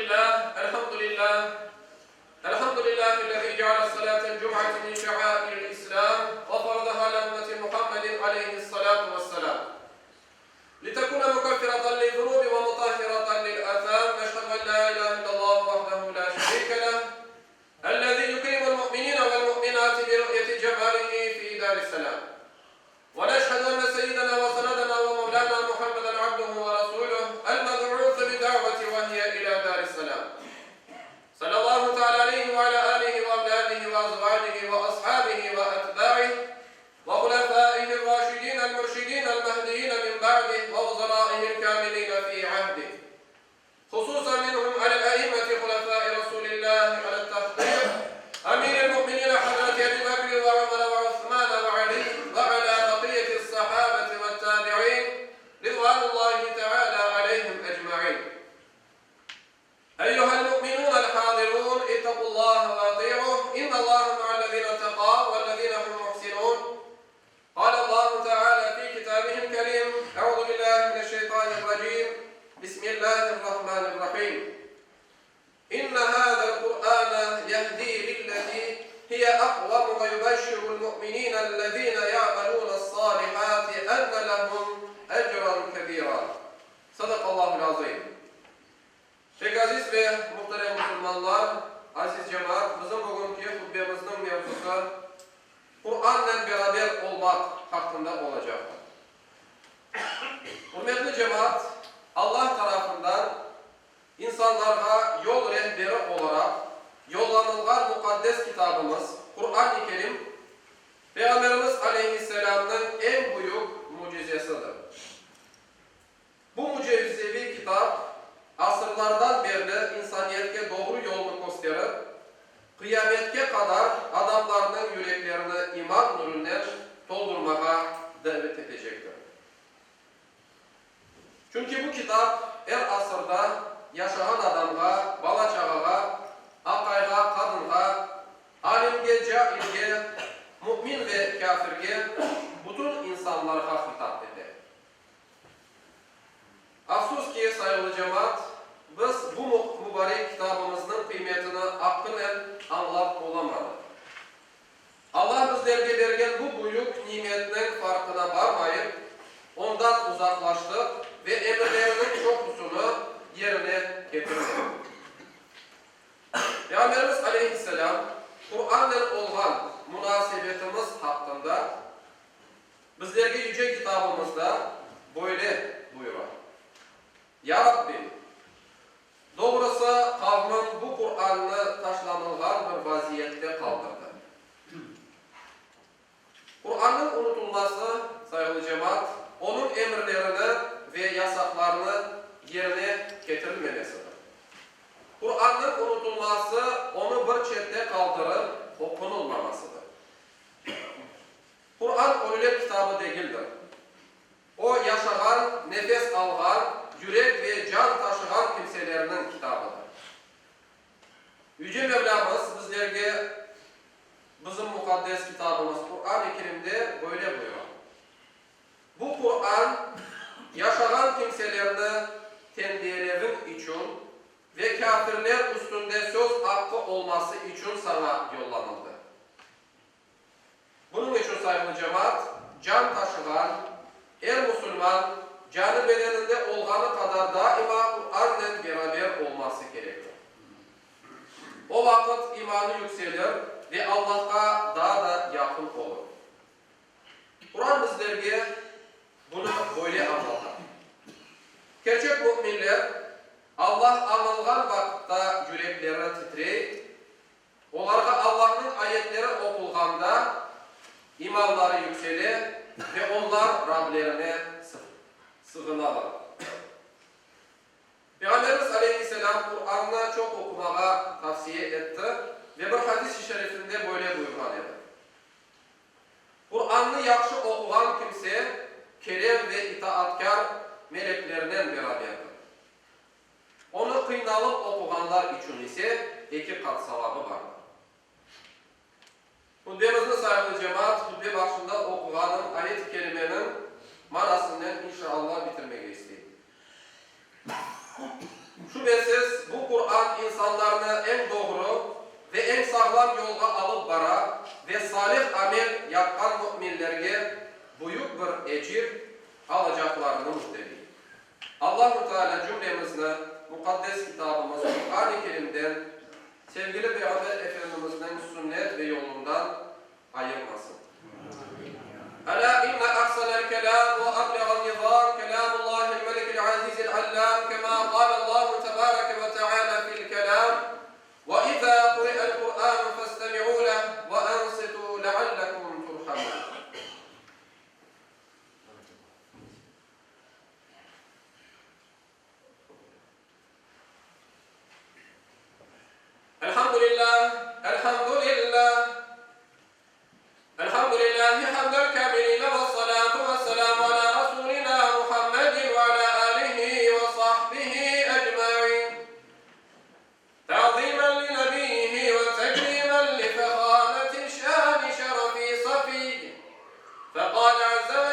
لله الحمد لله الحمد لله الذي جعل صلاة الجمعة من شعائر الإسلام وفرضها على أمة محمد عليه الصلاة والسلام لتكون مكفرة للذنوب ومطهرة للآثام نشهد أن لا إله إلا الله وحده لا شريك له الذي يكرم المؤمنين والمؤمنات برؤية جماله في دار السلام ونشهد أن سيدنا وسندنا ومولانا محمدا عبده ورسوله المبعوث بدعوة وهي إلى دار السلام صلى الله تعالى عليه وعلى آله وأولاده وأزواجه وأصحابه وأتباعه وخلفائه الراشدين المرشدين المهديين من بعده ووزرائه الكاملين في عهده خصوصا منهم على الأئمة خلفاء رسول الله على التحقيق أمير المؤمنين حضرة أبي بكر وعمر وعثمان وعلي وعلى بقية الصحابة والتابعين رضوان الله تعالى عليهم أجمعين أيها المؤمنون الحاضرون اتقوا الله وأطيعوه إن الله مع الذين اتقوا والذين هم محسنون قال الله تعالى في كتابه الكريم أعوذ بالله من الشيطان الرجيم بسم الله الرحمن الرحيم إن هذا القرآن يهدي للتي هي أقوم ويبشر المؤمنين الذين يعملون الصالحات أن لهم أجرا كبيرا صدق الله العظيم Pek aziz ve muhterem musulmanlar, aziz cemaat, bizim bugünki hutbemizniñ mevzusı Qur'annen beraber olmaq haqqında olacaqtır. Ürmetli cemaat, Allah tarafından insanlarğa yol rehberi olaraq yollanılğan muqaddes kitabımız Qur'an-ı Kerim, Peyğamberimiz aleyhisselâmnıñ eñ büyük mücizesidir. Bu mücevizeviy kitap asırlardan berli insaniyetke doğru yolnı kösterip, qıyametke qadar adamlarnıñ yüreklerini iman nurünen toldurmağa davet etecektir. Çünki bu kitap er asırda yaşağan adamğa, bala-çağağa, aqayğa, qadınğa, alimge, cailge, mümin ve kâfirge, bütün insanlarğa hitap ete. Afsus ki, sayğılı cemaat, biz bu mubarek kitabımıznıñ qıymetini aqqınen añlap olamadıq. Allah bizlerge bergen bu büyük nimetniñ farqına barmayıp, ondan uzaqlaştıq ve emirleriniñ çoqusını yerine ketirmedik. Peyğamberimiz aleyhisselâm Qur'annen olğan munasebetimiz haqqında Bizlerge Yüce Kitabımızda böyle buyura, Ya Rabbim! Doğrusı, qavmım bu Qur'annı taşlanılğan bir vaziyette qaldırdı. Qur'annıñ unutılması, sayğılı cemaat, onıñ emirlerini ve yasaqlarını yerine ketirilmemesidir. Qur'annıñ unutılması, onı bir çette qaldırıp oqunılmamasıdır. Quran ölüler kitabı degildir. O, yaşağan, nefes alğan, yürek ve can taşığan kimselerniñ kitabıdır. Yüce Mevlâmız bizlerge bizim muqaddes kitabımız Quran-ı Kerimde böyle buyura, Bu Quran, yaşağan kimselerni tenbiyeleviñ içün ve kâfirler üstünde söz aqqı olması içün saña yollanıldı. Bunıñ içün, sayğılı cemaat, can taşığan er musulman canı bedeninde olğanı qadar daima Qur'annen beraber olması kerektir. O vaqıt imanı yükselir ve Allahqa daa da yaqın olur. Quran bizlerge bunı böyle añlata, Kerçek müminler Allah añılğan vaqıtta yürekleri titrey, Olarğa Allahnıñ ayetleri oqulğanda, imanları yüksele ve onlar Rablerine sığınalar. Peyğamberimiz aleyhisselâm Qurannı çoq oqumağa tavsiye etti ve bir hadis-i şerifinde böyle buyurğan edi, Qurannı yahşı oquğan kimse kerem ve itaatkâr meleklernen beraberdir. Onı qıynalıp oquğanlar içün ise eki qat savabı bardır. Hutbemizni sayğılı cemaat, hutbe başında oquğanım ayet-i kerimeniñ manasınen inşa Alla bitirmege isteyim. Şübesiz, bu Quran. sağlam yolğa alıp bara ve salih amel yapqan müminlerge büyük bir ecir alacaqlarını müjdeley. Allahu Teala cümlemizni muqaddes kitabımız Qur'an-ı Kerimden, sevgili Peyğamber Efendimizniñ sünnet ve yolundan ayırmasın. Elâ inne ahsenel kelâm ve ebleğen nizâm kelâmullâhil melikil azîzil allâm kemâ qâlellâhu tebâreke ve teâlâ fil kelâm, Ve izâ quri'el Qur'ânu festemi'û leh ve ansitû leallekum turhamûn. Elhamdülillah, elhamdülillah, Elhamdülillahi hamdel kâmiline ve salâtu ve selâmu alâ Rasûlinâ Muhammedin ve alâ âlihi ve sahbihi ecmaîn. Ta'zîmen li nebiyyihi ve tekrîmen li fehâmeti şâni şerefi safiy. Feqâle azze ve.